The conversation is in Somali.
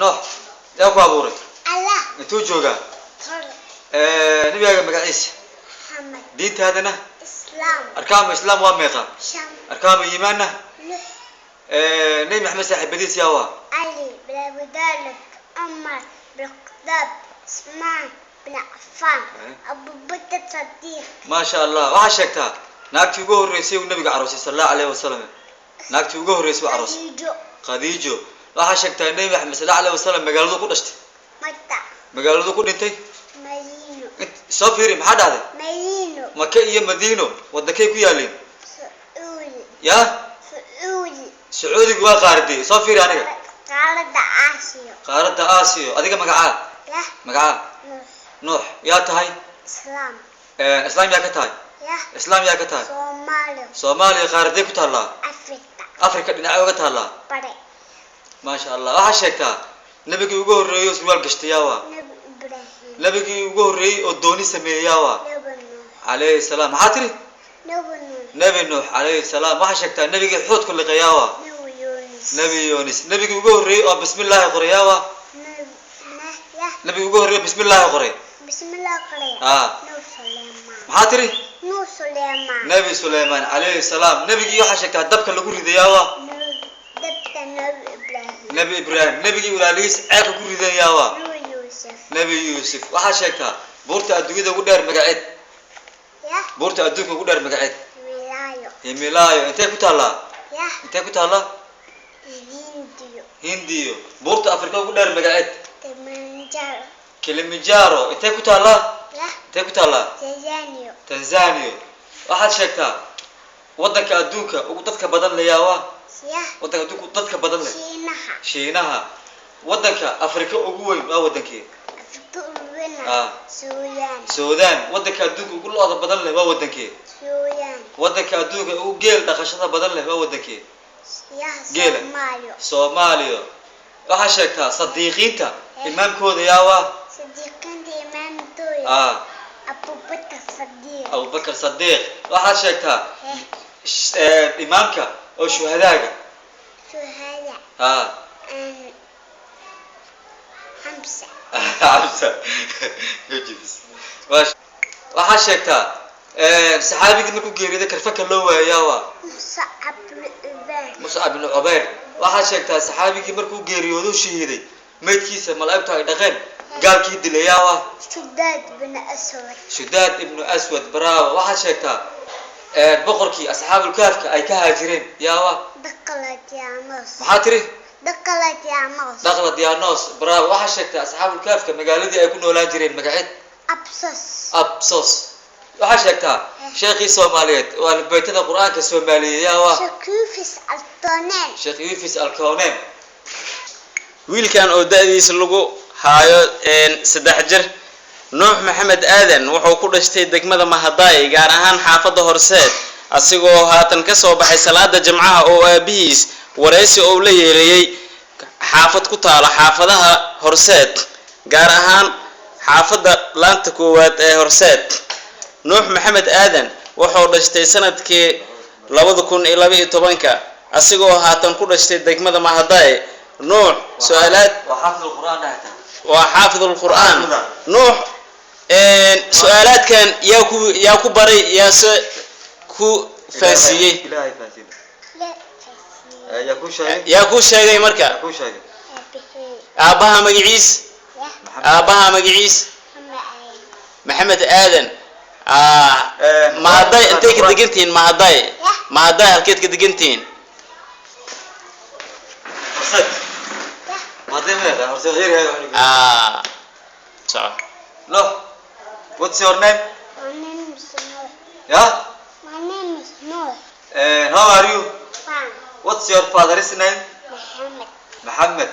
Noox, yaa ku abuuray? Allah. Intuu joogaa? Kor. Nabigaaga magaciisa? Maxamed. Diintaadana? Islaam. Arkaanu Islaam waa meeqa? Shan. Arkaanu iimaanna? Lix. Nebi Maxamed saaxiibadiis yaa waa? Ali bin Abi Talib, Cumar bin Khadaab, Usmaan bin Cafaan, Abubakar Sadiiq. Maasha Allah. Waxaa sheegtaa naagtii ugu horreysay uu nabiga aroosay, sal Allahu alayhi wasalam. Naagtii ugu horreysay uu aroosay? Khadiijo. Khadiijo. Waxaa sheegtaa Nebi Maxamed sal Allahu alayhi wasalam magaaladu ku dhashtay? Maka. Magaaladu ku dhintay? Madiino. Soo fiiri, maxaa dhahday? Madiino. Maka iyo Madiino wadankay ku yaaleen? Sacuudi. Yaa? Sacuudi. Sacuudigu waa qaaradee? Soo fiiri aniga. Qaaradda Aasiyo. Qaaradda Aasiyo. Adiga magacaa? Yah. Magacaa? Nuux. Nuux, yaa tahay? Islaam. Islaam yaa ka tahay? Yah. Islaam yaa ka tahay? Soomaaliya. Soomaaliya qaaradee ku taallaa? Afrika. Africa dhinacay uga taallaa? Bare. Maasha Allah. Waxaa sheegtaa nabigii ugu horreeyey oo surwaal gashtay yaa waa? Nabi Ibraahim. Nabigii ugu horreeyey oo dooni sameeyey yaa waa? Nabi Nuux. Calayhi salaam. Maxaa tiri? Nabi Nuux. Nebi Nuux calayhi salaam. Waxaa sheegtaa nabigii xuudku liqay yaa waa? Nabi Yuunus. Nebi Yunis. Nabigii ugu horreeyey oo bismillaahi qoray yaa waa? Nabi yah. Nabigii ugu horreeyey bismillaahi qoray? Bismillah qoray. Ah. Nabi Suleymaan. Maxaa tiri? Nabi Suleymaan. Nebi Suleymaan calayhi salaam. Nebigii waxaa sheegtaa dabka lagu riday yaa waa? Nabi dabta, Nabi Ibraahim. Nebi Ibraahim. Nebigii walaalihiis ceelka ku ridan yaa waa? Nabi Yuusuf. Nebi Yuusuf. Waxaa sheegtaa buurta adduunyada ugu dheer magaceed. Yah. Buurta adduunka ugu dheer magaceed. Himalaayo. Himilaayo intee ku taallaa? Yah. Intee ku taallaa? Hindiyo. Hindiyo. Buurta Afrika ugu dheer magaceed? Kilimanjaro. Kilimanjaro intee ku taallaa? Yah. Intee ku taallaa? Tanzania. Tanzania. Waxaad sheegtaa waddanka adduunka ugu dadka badan leh yaa waa? Yah. Waddanka adduunka ugu dadka badan leh? Shiinaha. Shiinaha. Waddanka Afrika ugu weyn waa wadankee? Afrika ugu weyn. Ah. Suudaan. Suudaan. Waddanka adduunka ugu lo'da badan leh waa wadankee? Suudaan. Waddanka adduunka ugu geel dhaqashada badan leh waa wadankee? Yah. Geela. Soomaaliya. Soomaaliya. Waxaa sheegtaa sadiiqiinta imaamkooda yaa waa? Sadiiqinta imaamtooda. Ah. Abubakar Sadiiq. Abubakar Sadiiq. waxaad sheegtaa imaamka oo shuhadaaga. Shuhada. Ha. Xamsa. Xamsa. Waxaa sheegtaa saxaabigii markuu geeriyooday karfaka loo waayayaa waa? Muscab bin Cubayr. Muscab ibnu Cubayr. Waxaa sheegtaa saxaabigii markuu geeriyoodo shahiiday, maydkiisa malaa'igtu ay dhaqeen, gaalkii dilayaa waa? Shudaad bin Aswad. Shudaad ibnu Aswad, bravo. Waxaad sheegtaa boqorkii asxaabulkaafka ay ka haajireen yaa waa? Daqlatianos. Maxaa tiri? Daqlatianos. Daqladianos, bravo. Waxaa sheegtaa asxaabulkaafka magaaladii ay ku noolaan jireen magaceed. Absos. Absos. Waxaa sheegtaa sheekhii Soomaaliyeed oo albaytada Qur-aanka Soomaaliyeed yaa waa? Shakufis Altonen. Sheekh Yufis Alkawnen. Wiilkan oo da'diisa lagu haayo 3 jir, Nuux Maxamed Aadan, wuxuu ku dhashtay degmada Mahadaay, gaar ahaan xaafadda Horseed, asigoo haatan ka soo baxay salaada Jimcaha oo aabihiis waraysi ou la yeelayay xaafad ku taalo xaafadaha Horseed, gaar ahaan xaafadda laanta koowaad ee Horseed. Nuux Maxamed Aadan wuxuu dhashtay sanadkii 2012-ka, asigoo haatan ku dhashtay degmada Mahadaay. Nuux, su-aalaad. Waa xaafid Qur-aan dhahta. Waa xaafid Lqur'aan. Nuux, su-aalaadkan yaa ku baray, yaase ku fahansiiyey? Ilaahay fahansiiyey. Yaa ku sheegay? Yaa ku sheegay marka? Yaa ku sheegay? Aabbaha magaciis? Aabbaha magaciis? Maxamed Aadan. Mahaday intay ka degantihiin? Mahaday, Mahaday halkeed ka degantihiin? Horseed. Mahaday ma leedahay Horseed yar yahay. Soco. No, what's your name? My name is Noor. Yeah. My name is Noor. And how are you? Fine. What's your father's name? Muhammad. Muhammad.